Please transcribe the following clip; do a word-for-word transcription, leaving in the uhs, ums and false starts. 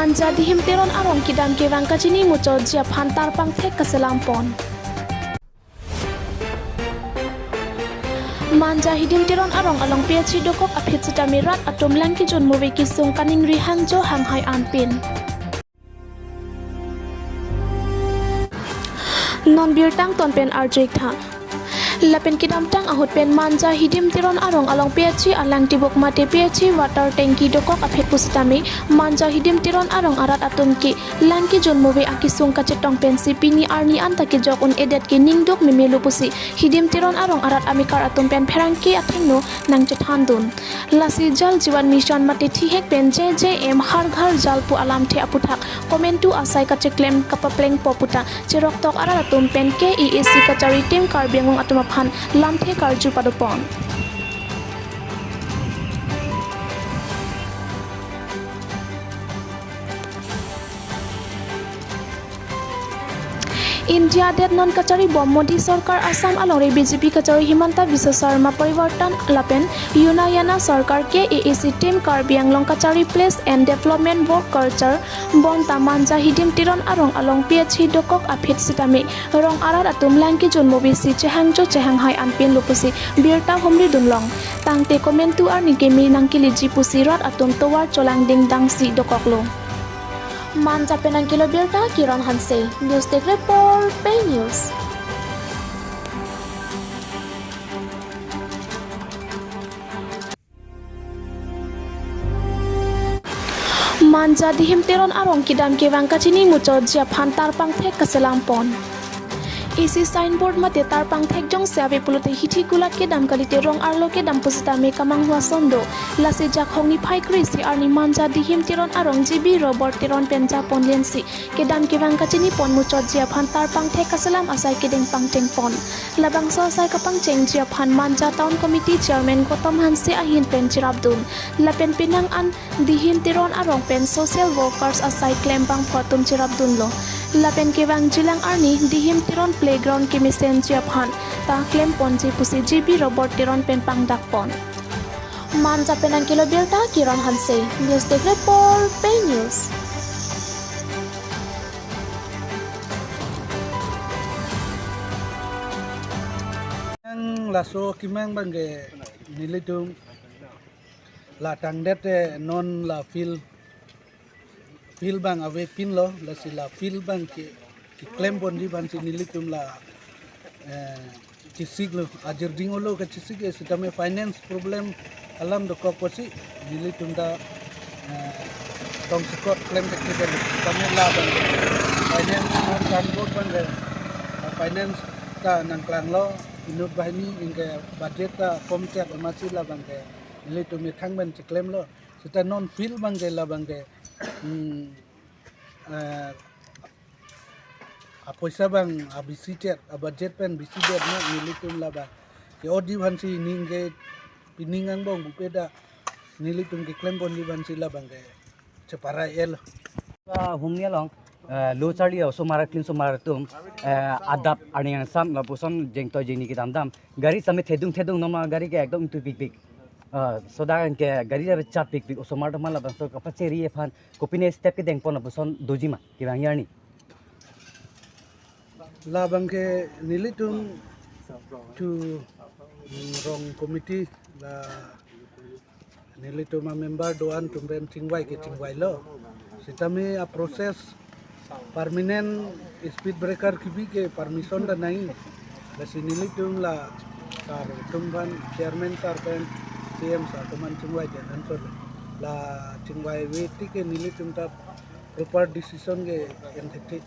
Manja Dihim Teron arong kedam kevang kachini muchotji aphan tarpangthek kaselam pon. Manja Hidim Teron arong along P H E dokok aphi sitame rat atum lang kejun move kesung kaningri hangjo hanghai anpin. Non birta angton pen arju-ik tha. Lapen kedamtang ahut pen Manja Hidim Teron arong along P H E alang tibuk mate P H E water tanki dokok aphi pusitame Manja Hidim Teron arong arat atum ke lang kejun move akesung kachetong pensi pini arni anta kejok un-edet ke ningduk memelo pusi Hidim Teron arong arat amekar atum pen pherangke athengno nangchethandun. Lasi Jal Jeevan Mission mate thihek pen J J M Har Ghar Jal pu alamthe aputhak komantu asai kacheklem kapaplengpo puta cheroktok arat atum pen K A A C kachari Team Karbi Anglong atum aphan lamthe karju padopon. India adet non kachari bom Modi sorkar, Assam alongri B J P kachari Himanta Biswa Sarma parivartan lapen Unayana sorkar K A A C Team Karbi Anglong kachari place and development work culture bonta Manja Hidim Teron arong along P H E dokok aphi sitame rong arat atum lang kejun move si chehangjo chehanghai anpinlo pusi birta humridun long. Tangte komantu arni keme nangkeleji pusi rat atum tovar cholangding dangsi dokoklo. Manja pen nangkelo birta Kiran Hanse, News Desk Report, Pei News. Manja Dihim Teron arong kedam kevang kachini muchotji aphan tarpangthek kaselam pon. Isi signboard mate tarpangthek jongsi ave pulote hithi kulat kedam kalite rong arlo kedam pusitame kamanghu ason do. Lasi Jakhong niphai kre-isi arni Manja Dihim Teron arong G B Robert Teron pen japon lensi kedam kevang kachini pon muchotji aphan tarpangthek kaselam asai kedeng pangcheng pon. Labangso asai kapangchengji aphan Manja Town Committee Chairman Gautam Hanse ahin pen cherapdun. Lapen penang an Dihim Teron arong pen social workers asai klembangpo atum cherapdunlo. Lapen kevangjilang arni Dihim Teron playground kemesenji aphan ta klemponji pusi G B Robert Teron pen pangdakpon. Manja pen nangkelo birta Kiran Hanse, News Desk Report, Pei News. Yang laso kemang abangke nelitum la tangdet te non la field, field abang avepinlo, lasi la field abangke keklem ponji aphansi nelitum la, eh, chesiklo, ajirding olo kachesik ke sitame finance problem alam dokok pusi nelitum ta, eh, tongsekot klem thekthe, sitame labang finance non kanbot abangke, eh, finance ta nangklanglo, inut banghini anke budget ta komchek amatsi labangke nelitum methang pen cheklemlo. Sita non field abangke labangke, hmm, eh, apoisa abang abisi chet, abudget pen bisi det ma nelitum labang ke-otji aphansi ningke pining angbong bupe ta nelitum keklem ponji aphansi labangke cheparai el. Humni along, eh, lo charli osomar, clean osomar atum, eh, adap arni angsam lapuson jengtoi jengni kedam dam. Gari same thedung thedung noma gari ke ekdom tu big big. Eh, soda ke gari chat big big osomar atum labangso kapacheri aphan kopine step kedeng pon lapuson doji ma kevang arni. Labangke nelitum tu, mm, rong committee la nelitum amember do-an atum pen chingvai ke chingvailo. Sitame aprocess permanent speed breaker kebi ke permission ta nangji. Lasi nelitum la sir atum aphan, chairman sir pen, C M sir atum aphan chingvai det ansor la chingvai ave tik ke nelitum ta proper decision ke en thekthe.